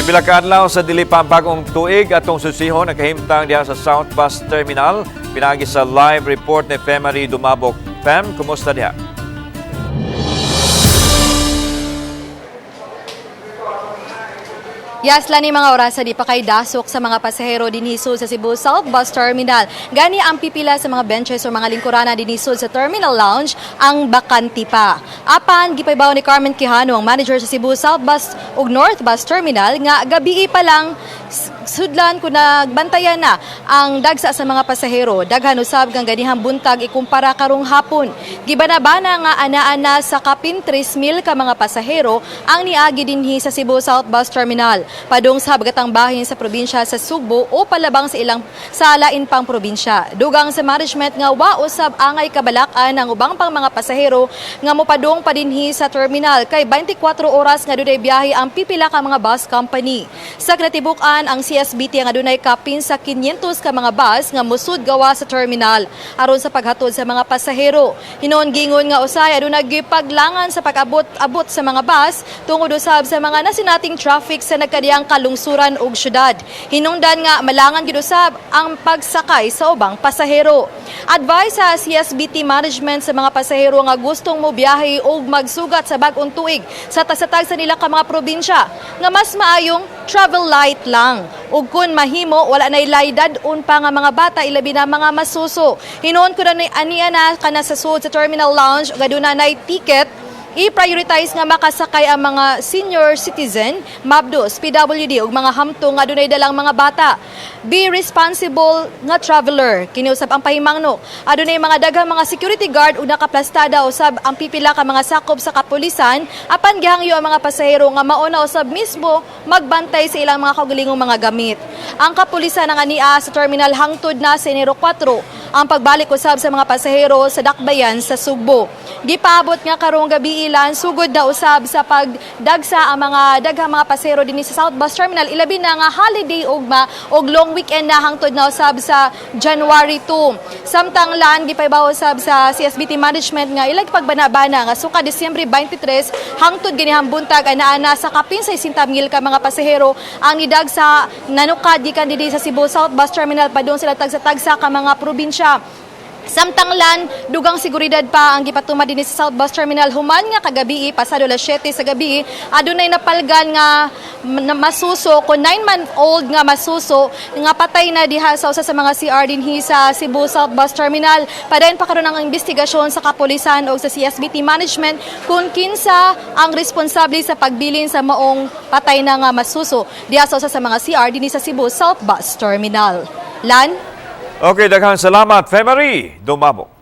Pipila ka adlaw sa dili pa ang bagong tuig, atong susihon ang kahimtang diha sa South Bus Terminal pinaagi sa live report ni Femary Dumabok. Fem, kumusta diha? Yes, lani mga orasa di pa kay dasok sa mga pasahero dinhi sa Cebu South Bus Terminal. Gani ang pipila sa mga benches o mga lingkurana dinhi sa Terminal Lounge ang bakante pa. Apan gipaybaw ni Carmen Quijano, ang manager sa Cebu South Bus ug North Bus Terminal, nga gabii pa lang sudlan kun nagbantayan na ang dagsa sa mga pasahero. Daghan usab kang ganihang buntag ikumpara karong hapon. Gibanabana nga ana-ana sa kapin 3,000 ka mga pasahero ang niagi dinhi sa Cebu South Bus Terminal padung sa habagatang bahin sa probinsya sa Sugbo o palabang sa ilang sa lain pang probinsya. Dugang sa management nga wa usab angay kabalakan ang ubang pang mga pasahero nga mopadung padinhi sa terminal kay 24 oras nga dunay biyahe ang pipila ka mga bus company. Sa kinatibuk-an, ang CSBT nga dunay kapin sa 500 ka mga bus nga musud gawa sa terminal aron sa paghatod sa mga pasahero. Hinuon gingon nga usay aduna gipaglangan sa pag-abot-abot sa mga bus tungod usab sa mga nasinating traffic sa nagkadiyang kalungsuran ug syudad. Hinungdan nga malangan gid usab ang pagsakay sa ubang pasahero. Advice sa CSBT management sa mga pasahero nga gustong mo biyahe og magsugat sa bag-ong tuig sa tagsa-tagsa nila ka mga probinsya nga mas maayong travel light lang. Ug kun mahimo wala nay laydad-on pa nga mga bata, ilabi na mga masuso. Hinuon ko na aniya na kana sa sud sa terminal lounge ug aduna nay ticket, i-prioritize nga makasakay ang mga senior citizen, mabdos, PWD ug mga hamtong nga dunay dalang mga bata. Be responsible nga traveler. Kiniusab ang pahimangno. Adunay mga daghang mga security guard ug nakaplastada usab ang pipila ka mga sakop sa kapulisan, apan gihangyo ang mga pasahero nga mauna usab mismo magbantay sa ilang mga kaugalingong mga gamit. Ang kapulisan ang ania sa terminal hangtod na sa Enero 4 ang pagbalik usab sa mga pasahero sa dakbayan sa Sugbo. Gipaabot nga karong gabi ilan sugod na usab sa pagdagsa ang mga daghang mga pasahero dinhi sa South Bus Terminal, ilabi na nga holiday ugma og long weekend na hangtod na usab sa January 2. Samtang lan gipaybaw usab sa CSBT management nga ilag pagbanabana nga suka Disyembre 23 hangtod ganihang buntag ana-ana sa kapin sa 60,000 ka mga pasahero ang nidagsa nanukad gikan dinhi sa Cebu South Bus Terminal padung sila tagsa-tagsa ka mga probinsya. Samtang lan, dugang seguridad pa ang gipatuma dinhi sa South Bus Terminal human nga kagabi pasado alas 7 sa gabi adunay napalgan nga masuso ko 9-month-old nga masuso nga patay na diha sa usa sa mga CR dinhi sa Cebu South Bus Terminal. Padayon pa karon ang investigasyon sa kapulisan o sa CSBT management kung kinsa ang responsable sa pagbilin sa maong patay na nga masuso diha sa usa sa mga CR dinhi sa Cebu South Bus Terminal. Lan? Okay, daghang salamat, Femary Dumabok.